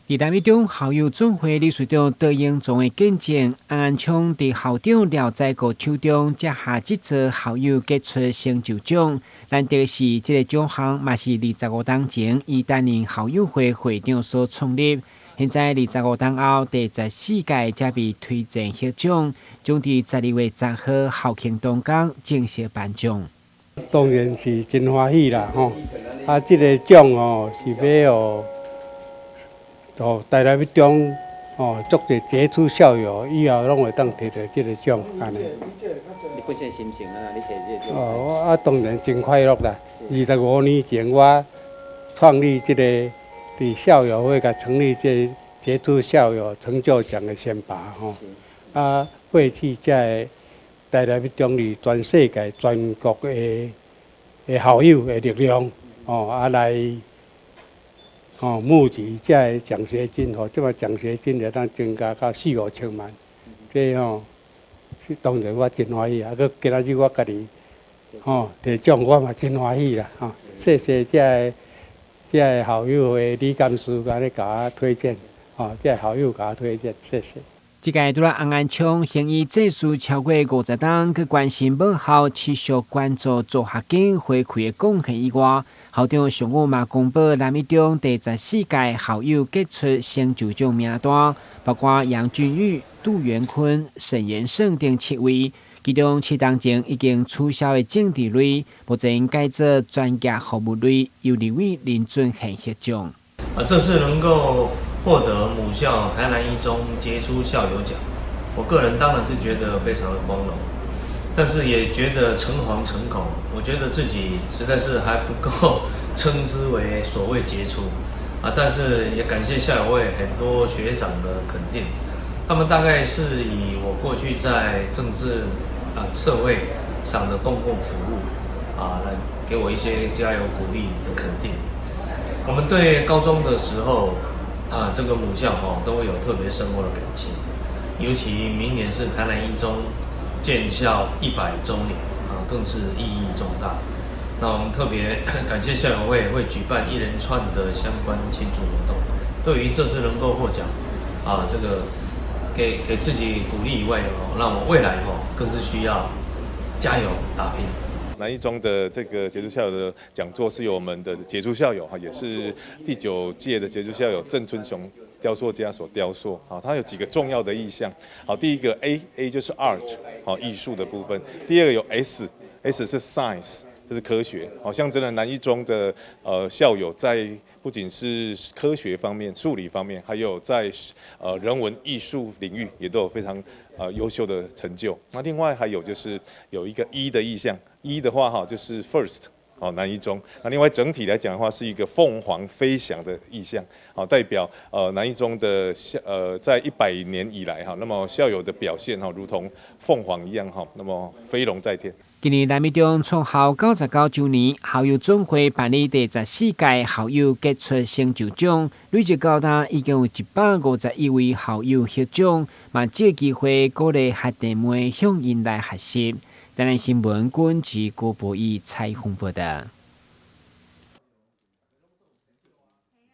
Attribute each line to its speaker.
Speaker 1: 佇南一中校友總會理事長戴英宗的見證，洪安聰佇校長廖在國手中接下這座校友傑出成就獎。難得是這個獎項，嘛是25冬前伊擔任校友會會長所創立。現在25冬後第14屆才被推薦獲獎，將佇12月10號校慶當天正式頒獎。
Speaker 2: 當然是真歡喜啦，吼！啊，這個獎吼是欲予哦，台南一中哦，足濟傑出校友以後攏會當提著這個獎，按呢。
Speaker 3: 你本身心情啊？你提這個獎？
Speaker 2: 哦，啊，當然真快樂啦！25年前我創立這個佇校友會共成立這傑出校友成就獎的選拔吼，啊，匯聚這个台南一中佇全世界全國的校友的力量，哦，啊來。哦，募集這个獎學金，吼，這擺獎學金會當增加到四五千萬，這吼是當然我真歡喜啊！閣今仔日我家己吼提獎，我嘛真歡喜啦！吼，謝謝這个校友會李幹事按呢共我推薦，吼，這个校友共我推薦，謝謝。
Speaker 1: 這屆除了洪安聰行醫濟事超過50冬，閣關心母校持續關注助學金回饋的貢獻以外，校長上午嘛公布南一中第14屆校友傑出成就獎名單，包括楊俊玉、杜元坤、沈延勝等七位，其中7冬前已經取消的政治類，目前改做專業服務類，由立委林俊憲獲獎。
Speaker 4: 啊，這次能夠獲得母校台南一中傑出校友獎，我個人當然是覺得非常的光榮，但是也覺得誠惶誠恐。我覺得自己實在是還不夠稱之為所謂傑出啊，但是也感謝校友會很多學長的肯定，他們大概是以我過去在政治啊社會上的公共服務啊，來給我一些加油鼓勵的肯定。我們對高中的時候啊，這個母校哈都會有特別深厚的感情，尤其明年是台南一中建校100週年啊，更是意義重大。那我們特別感謝校友會會舉辦一連串的相關慶祝活動。對於這次能夠獲獎啊，這個給自己鼓勵以外哦，讓我未來哦更是需要加油打拼。
Speaker 5: 南一中的這個傑出校友的講座是由我們的傑出校友哈，也是第9屆的傑出校友鄭春雄雕塑家所雕塑啊。它有幾個重要的意象。好，第一個 A，A 就是 art，好，藝術的部分。第二個有 S，S 是 science，這是科學。好，象徵了南一中的校友在不僅是科學方面、數理方面，還有在人文藝術領域也都有非常優秀的成就。那另外還有就是有一個 E 的意象。E 的話哈就是 first，哦，南一中。那另外整體來講的話，是一個鳳凰飛翔的意象，好，代表南一中的校在100年以來哈，那麼校友的表現哈，如同鳳凰一樣哈，那麼飛龍在天。
Speaker 1: 今年南一中創校99週年，校友總會辦理第14屆校友傑出成就獎，累計到今已經有151位校友獲獎，嘛藉機會鼓勵學弟妹向𪜶來學習。台南新聞軍及郭博義採訪報道。